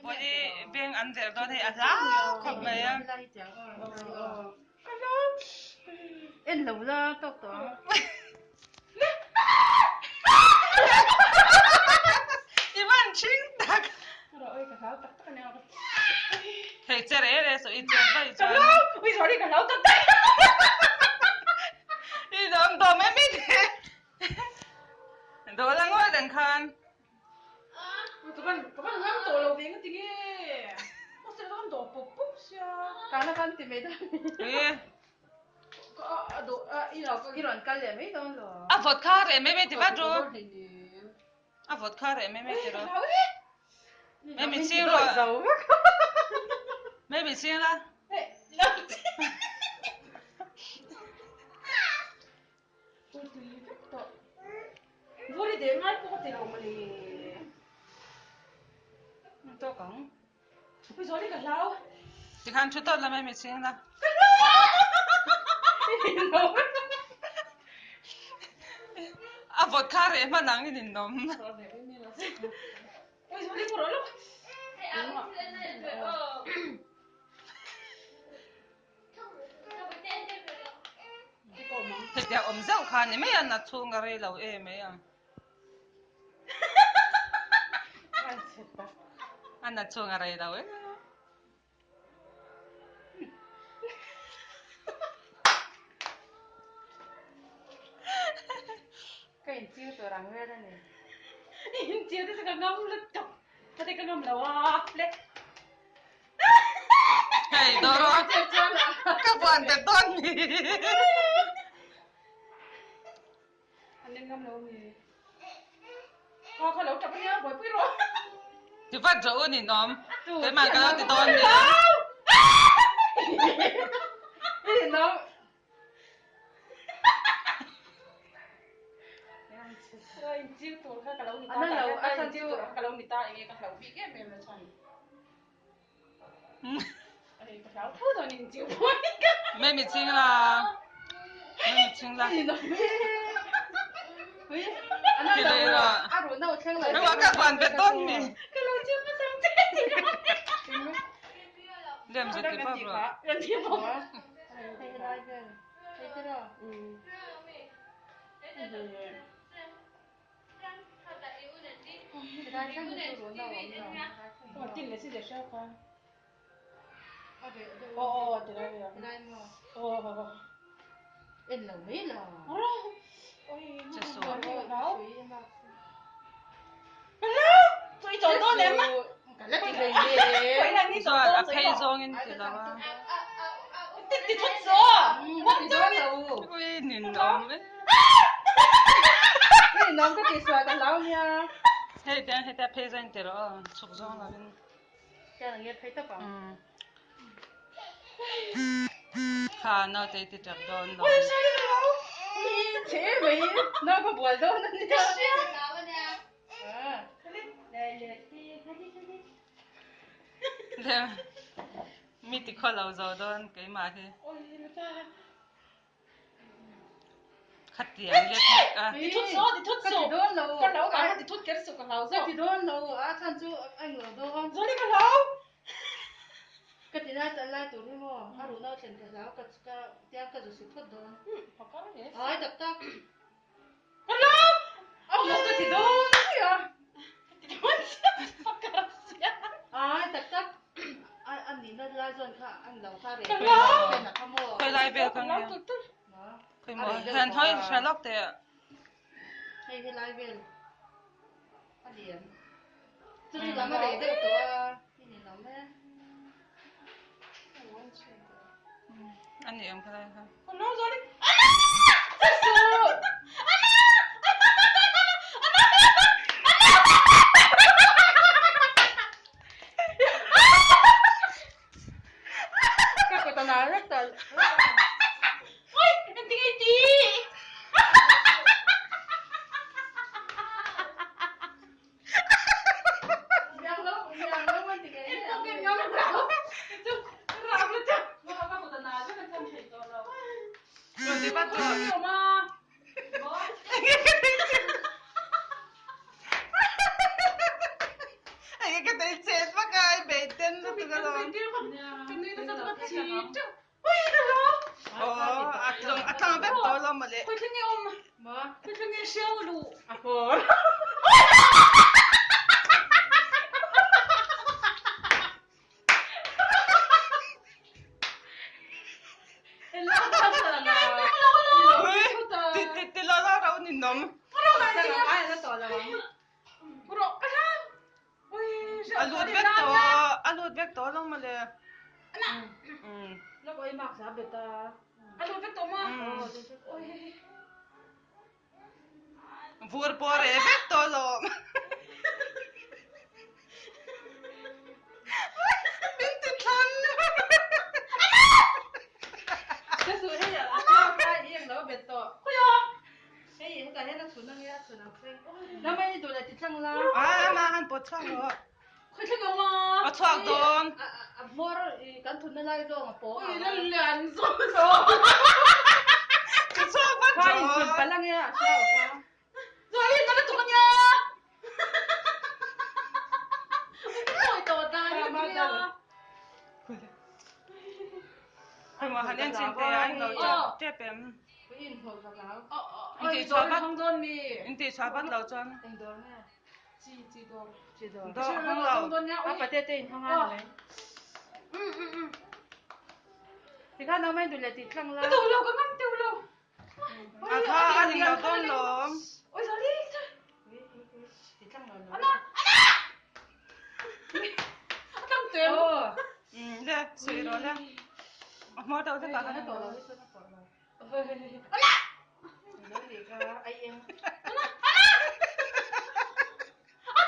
Vawi beng an verh dawn hei a hlau khawp mai a. En lo la tawk tawh ang. I van thing tak. Hei che re re saw i che vai chuan. Ui sorry ka hlau tak tak. I dawm dawm em i ti. Dawh la ngawi reng khan. Ka van ka van ngam tawh lo ve nga tinge. Hostel ka van dawh pawp pawp sia. Kana kan ti mai dawn. Ui. Ka a dawh a i lo i rawn kal leh mai dawn lo. A vawt kha reh mai mai ti vat ru. A vawt kha reh mai mai ti ru. Mai mi ching rawh. Mai mi ching la. Tui vek tawh. Vur i deh ngai pawh ka ti lo mawle. Ni tawk ang. Ui Zawli ka hlau. Tikhan thu tawt la mai mi ching la. Ka hlau! A vawt kha reh hman ang in inawm. Ui Zawli ka rawh lawk. Hetiang awm zauh kha ni mai a, na chhung a rei lo em mai a. A na chhung a rei lo em. Ka inchiu tur ang vel a ni. Inchiu te chu ka ngam lutuk. Ka te ka ngam lo a le. Hei Doro ka buan bet dawn mi. An en ngam lo mi. Kha kha lo tap ania buaipui rawh. Ti vat rawh u ni nawm. Keimah ka lo ti dawn mi. Ni nawm. Inchiu tur kha ka lo ni ta. Ana lo a chan chu ka lo ni ta enge ka hlau bik em em na chhan. Mai mi ching la. Mai mi ching la. Ana lo a ru no thleng lo. Keimah ka buan bet dawn mi. Ka lo chiu hmasang che. Lem zet ti pap rawh. Chuan a phei zawngin ti lo a. Ui ninawm e. Hei tiang hetia phei zawngin ti rawh aw chhuk zawng lovin. Kha naute i ti tap dawn lo. Mi ti khaw lo zo dawn keimah hi. Khatiang lek lek a. Ti thut saw, ti thut suh. Ka hlau ka ti thut ker suh ka hlau zawk. Ka ti dawn lo, a chhan chu a englo dawn. Zawni ka hlau. Ka ti lai tal lai tur hi maw, a ruhna thlen ka hlau ka ka tiang ka zu su phawt dawn. Ai tak tak. Ka hlau. A hmu ka ti dawn sia. Ka ti dawn sia, ka sia. Ai tak tak. A a nihna lai zawn kha a englo kha reh. Ka hlau. Kha maw. Khawi lai vel kha nge. Khawi maw hian hawi hre lawk teh. Hei helai vel a lian. Chu chu lam a reh deuh tawh a, i ni lo mai a. A ni em khalai kha. Hello Zoli. Ka kut a nar vek tawh. Oi, engtin nge i ti? Miang lo, miang lo an ti ngei ngei ang. Miang lo, chu ram la chu. Ka kut a nar vek a chhan thei tawh lo. Rawn ti vat rawh. Ni awm a. Enge ka tel che. vak a, i bei ten lutuk alawm. Aw, a tlawng a tlang vek tawh alawm mawle. Ti lo lo ro ni nom. A lut vek tawh, a lut vek tawh alawm mawle. Vur pawh a reh vek tawh alawm. Min ti thlan. A mah han pawt chhuak rawh. A chhuak dawn. Ka chhuak vat dawn. Hei han en chin te a in lo tep em. In tih chhuah vat lo chuan. Dawr hawng lo. A kha a ring lo dawn lawm. Le suih rawh le. A hmawr deuh hlek ah khan.